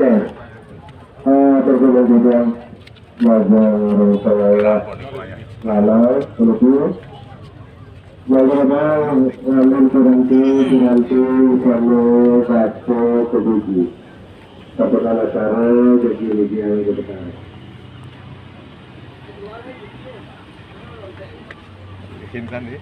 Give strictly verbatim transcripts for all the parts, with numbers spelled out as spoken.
Eh, tergolong juga. Belajar saya lama, lebih. Belajar ngalih nanti, nanti kamu baca ke biji. Satu kala cara, jadi lebih yang ke depan. Bikin kan, ya?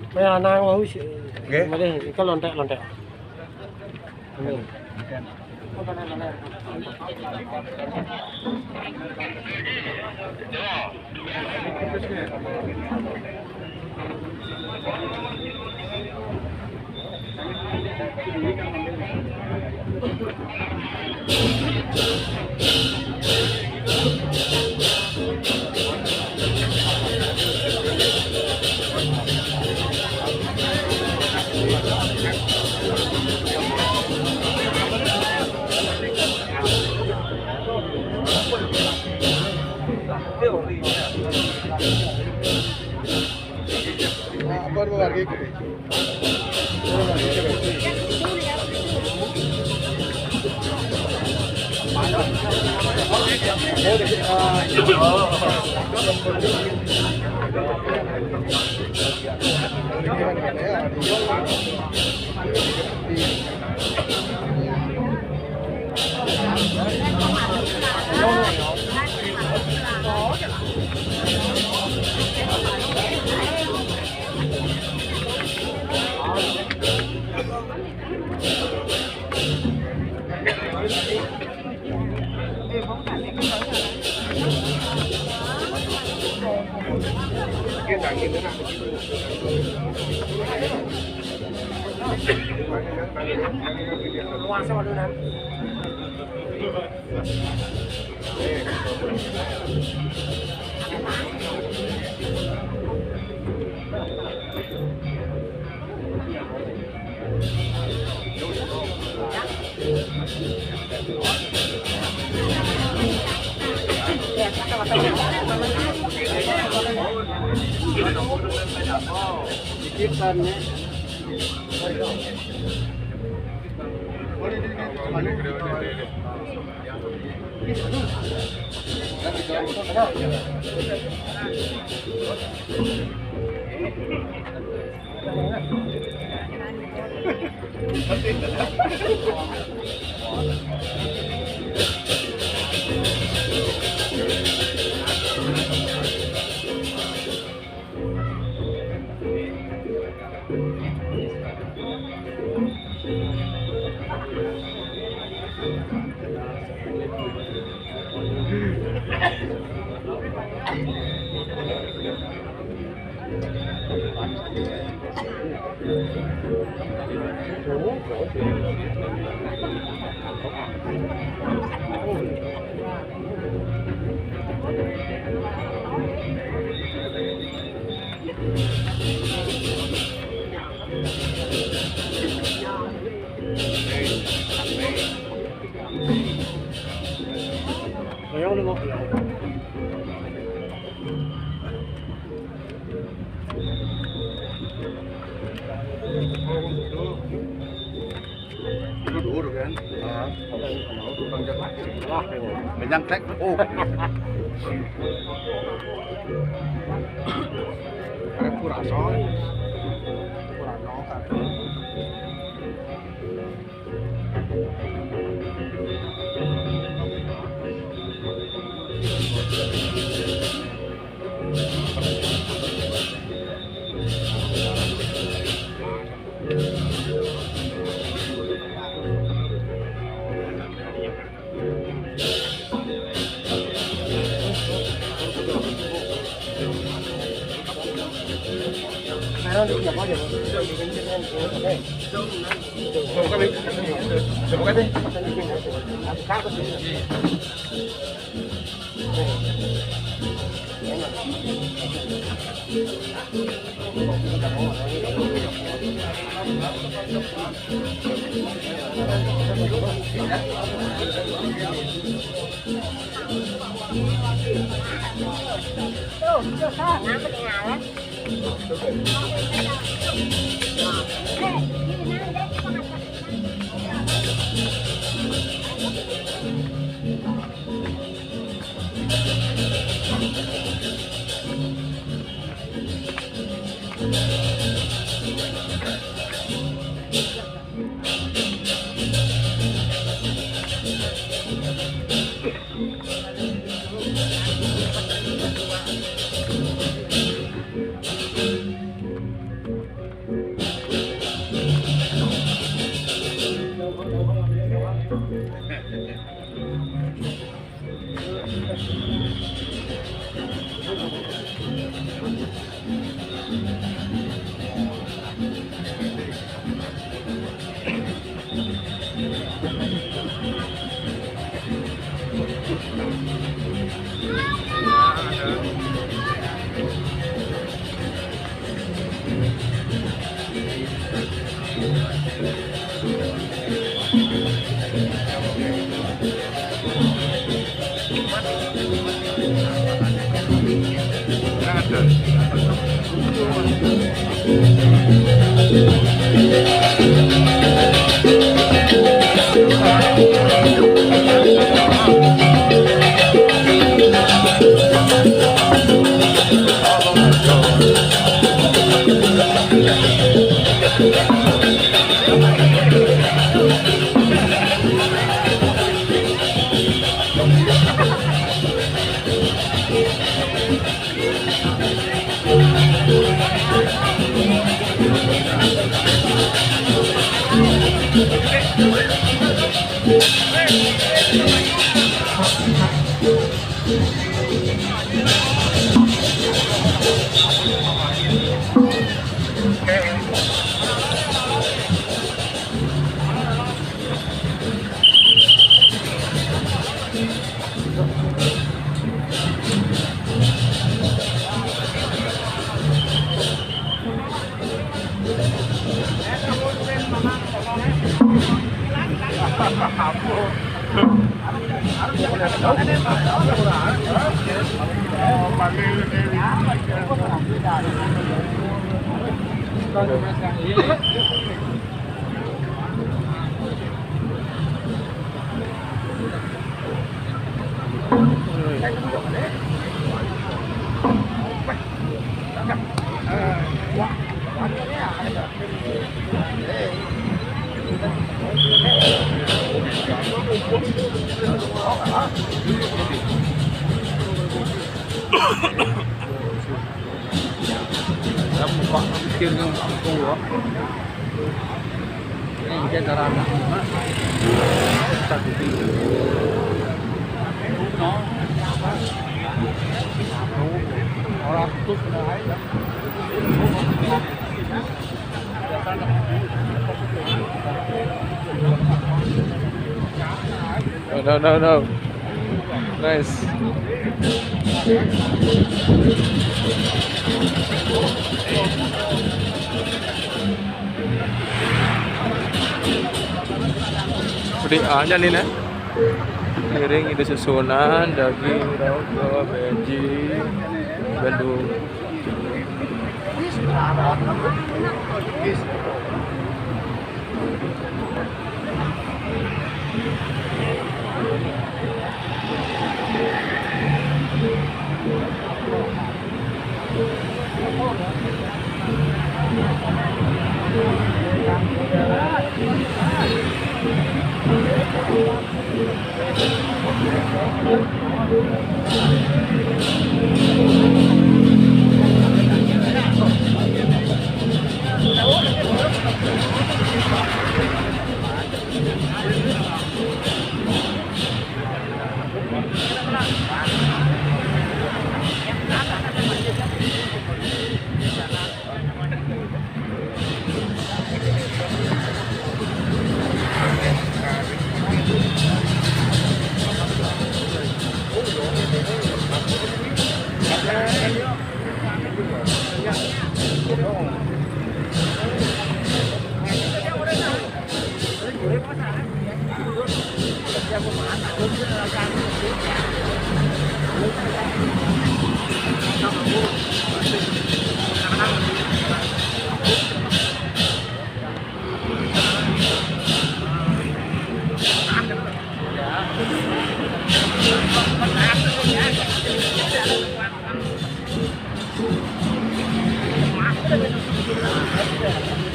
Maya nang wau si. Nggih. Malih iku lontek-lontek. Amin. Itu dhuwur kan? Heeh. Tukang cat lagi. Wah, menyang tek. Oh. Arep pura soal. Pura no kan. Kamu kok pikir yang kampung, kok. Ini dia cara anak, Mak. Satu tinggi. Orang tuh kena air. No, no, no, no. Nice. Udah, ah, nyalin, eh. Piring ada susunan, daging, lauk, veggie, bandung.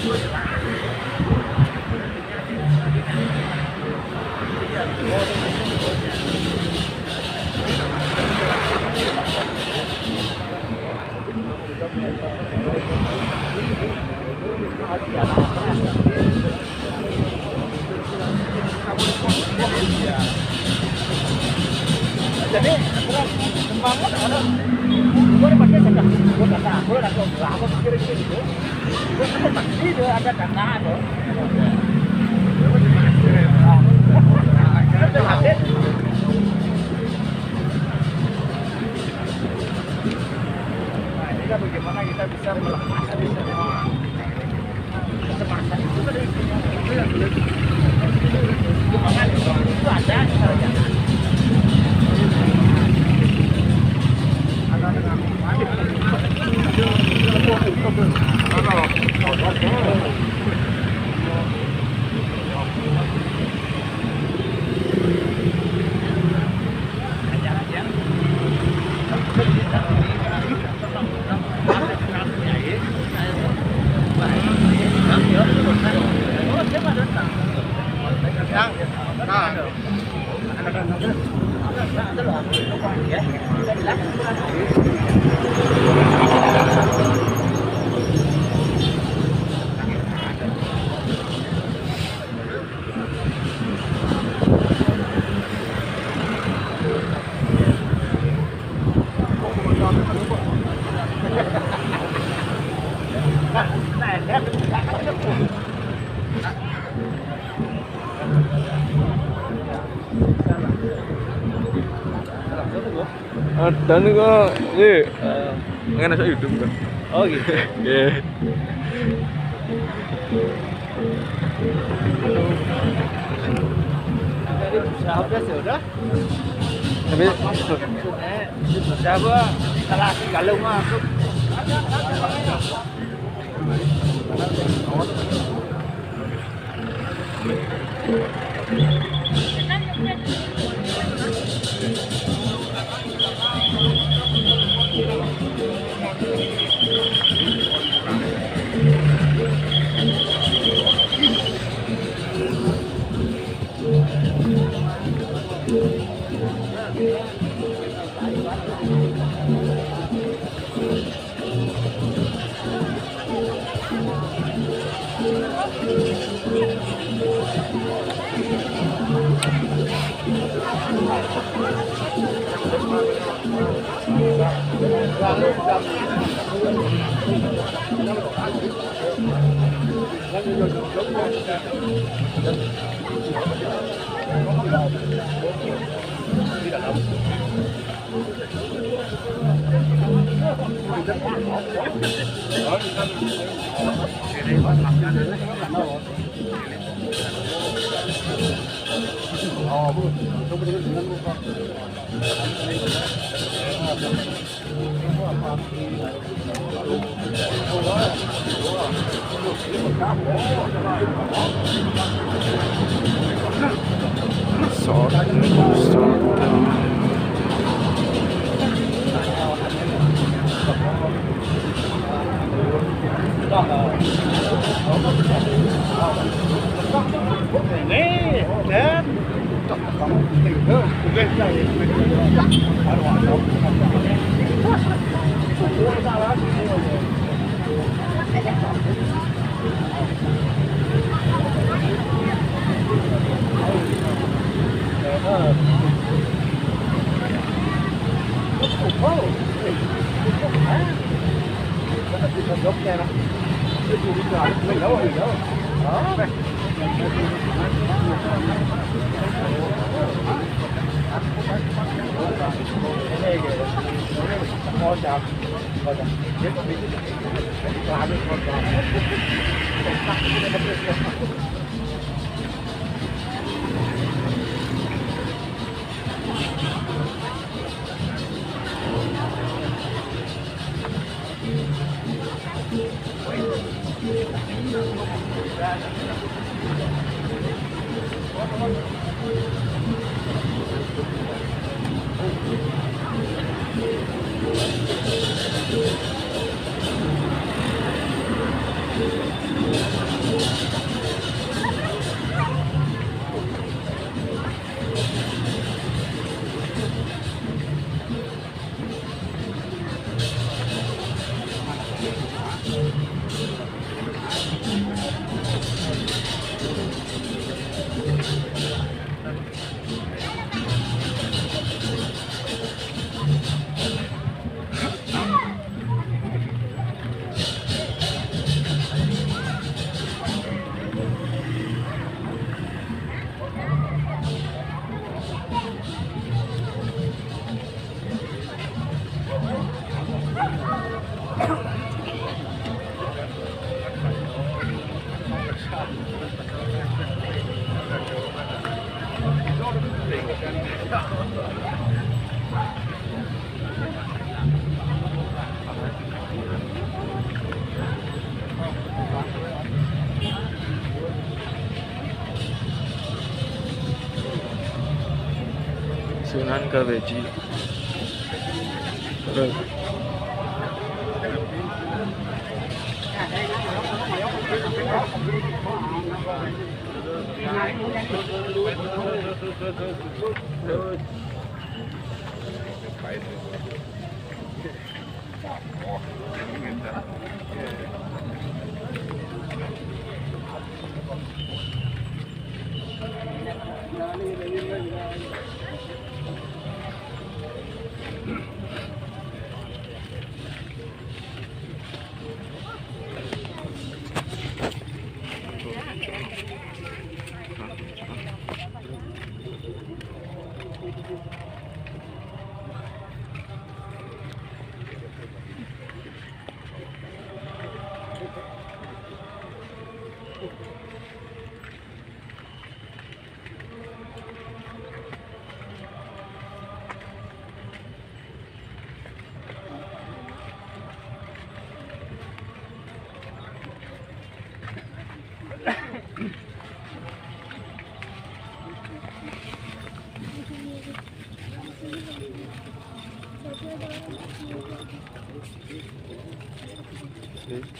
Jadi, aku kembangnya ada, gue udah pakai sudah, gue kata, gue udah, gue pikir gitu. Gue kan pasti itu ada kata tuh. Nah, itu hasil. Nah, ini kan bagaimana kita bisa melepas dari semua kecemasan itu, kan itu yang sulit. Itu makanya itu ada cara-cara. Ada nih kok, ini. Nggak masuk YouTube kan? Oh gitu. Iya. Jadi berusaha udah sih udah. Tapi maksudnya, berusaha gua salah sih kalau masuk. Sunan ka beji.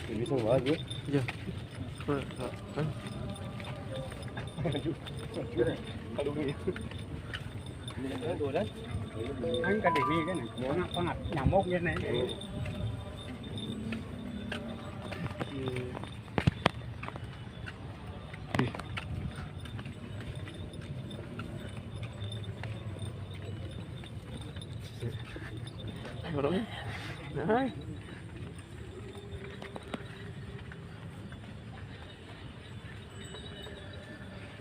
Ini bisa banget ya. Iya. Apa, apa? Aduh. Aduh, ini. Kan ka dini kan, pangap, pangap, nyamuk ya nih. Ih. Ayo, orang. Nah.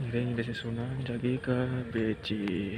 Ngiring bisi Sunan jagi ka beji.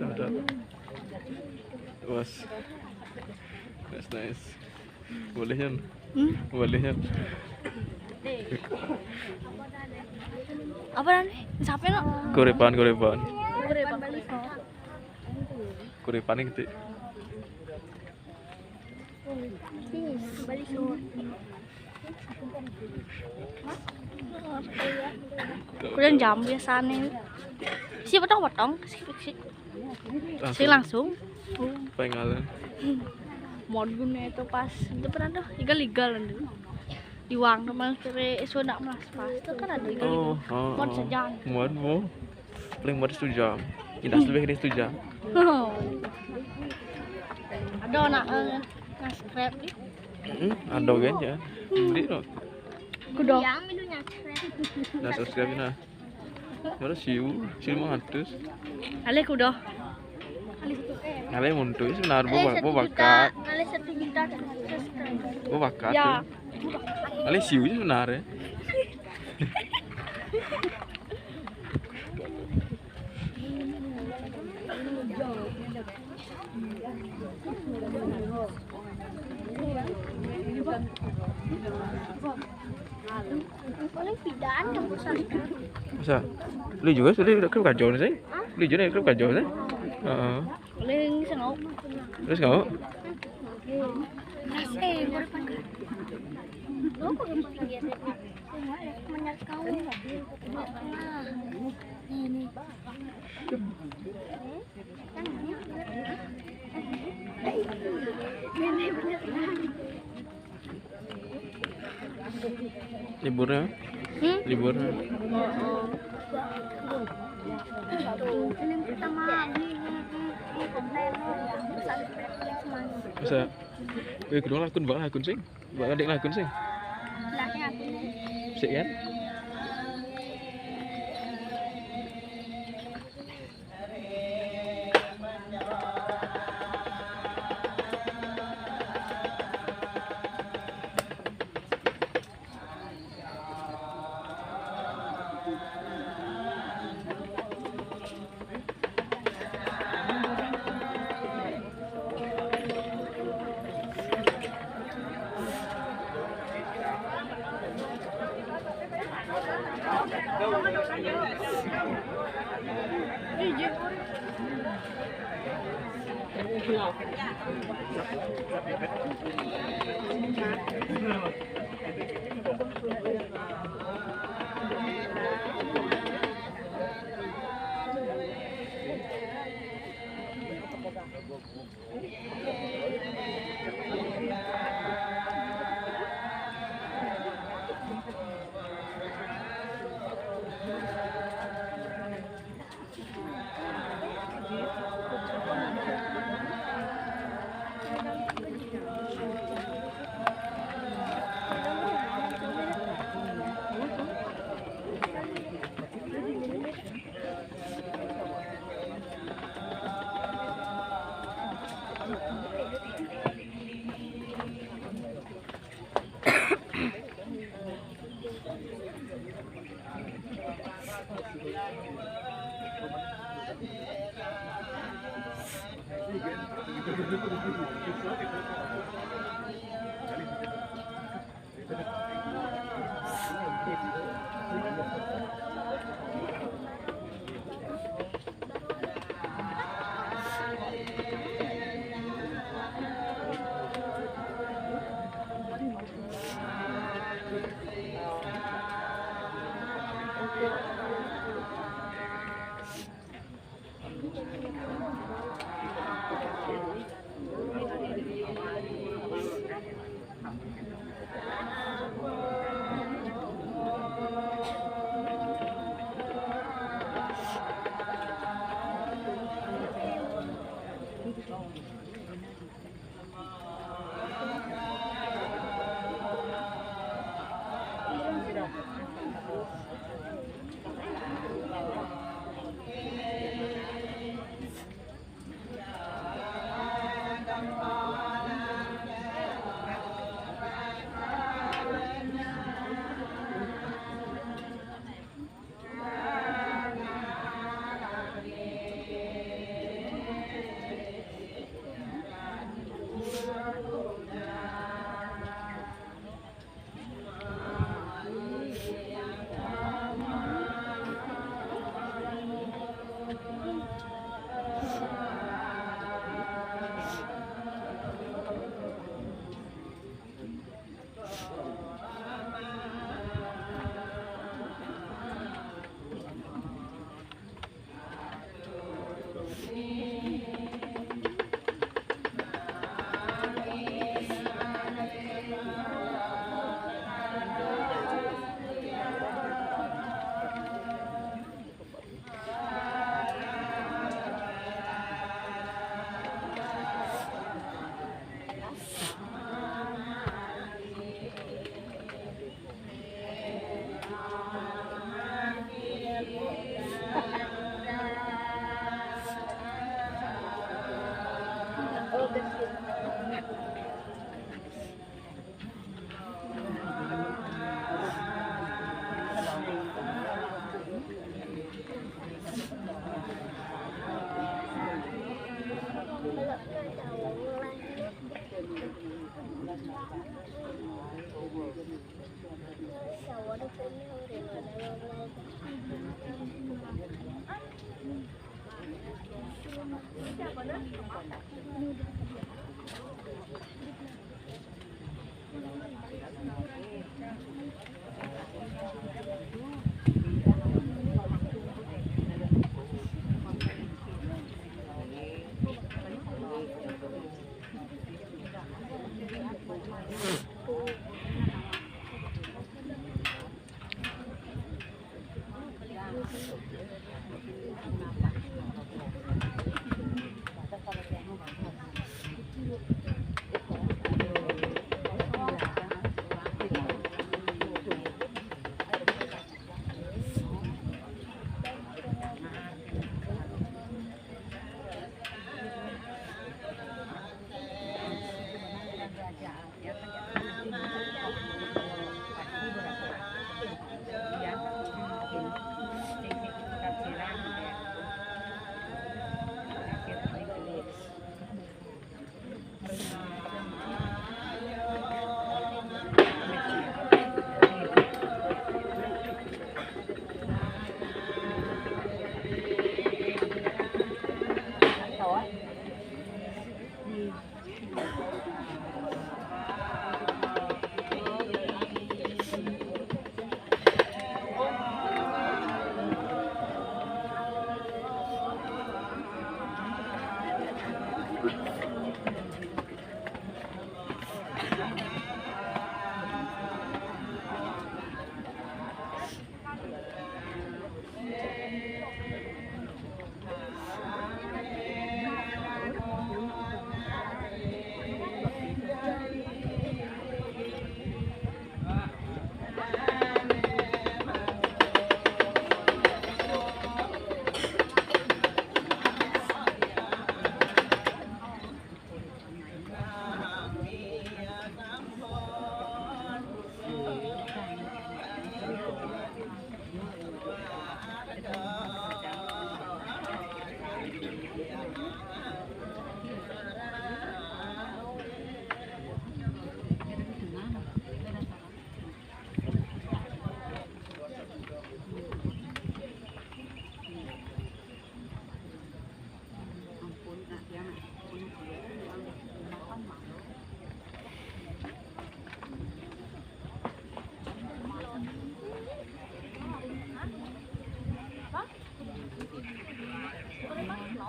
Ada. Was. That's nice. Boleh kan? Hmm? Boleh kan? Apa namanya? Siapa, no? Kuripan, Kuripan. Kuripan. Kuripan gitu. Bali Sur. Kuliah jam biasanya. Si potong-potong, si, si, si langsung. Pengalan. Mod guna itu pas itu pernah tuh igal-igal nanti. Iwang teman kere sudah mas pas itu kan ada igal-igal. Oh, oh, mod oh. Sejam. Mod mau. Paling mod satu jam. Indah lebih dari satu jam. Ada anak eh, nge-scrap nih. Hmm, ada kan ya. Beli no. Kudo. Yang minumnya scrap. Nah, subscribe nah. Mana siu? Siu lima ratus. Alih kudo. Alih muntu sebenarnya bo bakat. Alih satu juta subscribe. Bo bakat. Ya. Alih siu sebenarnya. Paling pindahan yang besar. Bisa. Lu juga sudah udah kerja sih? Lu juga kerja sih? Heeh. Paling sengau. Terus kau? Nasi, eh, baru kan. Lo kok belum pernah lihat? Menyat kau. Ini. Liburnya? Hmm? Liburnya. Film pertama. Bisa. Wih, kedua lakun, bang lakun sih. Bang adik lakun sih. Belakang aku. Sih kan?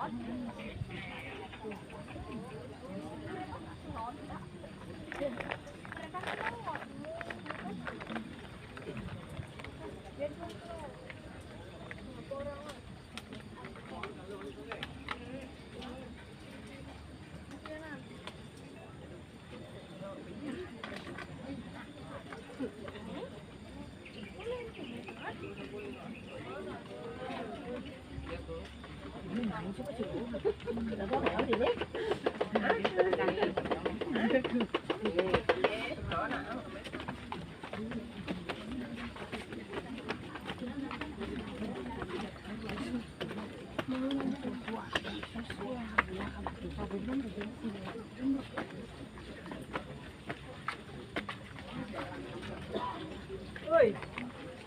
Oi,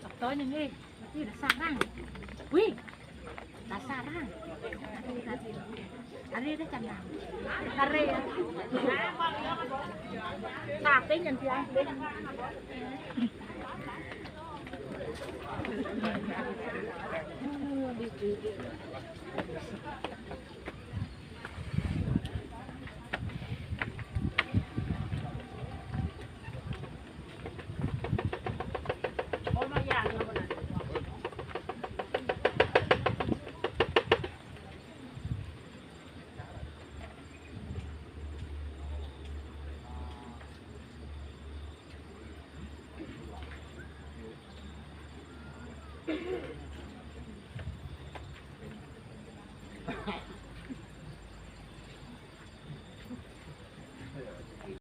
contohnya nih, tapi udah sarang. Wih, udah sarang. Hari udah canang. Hari ya. Tapi yang dia.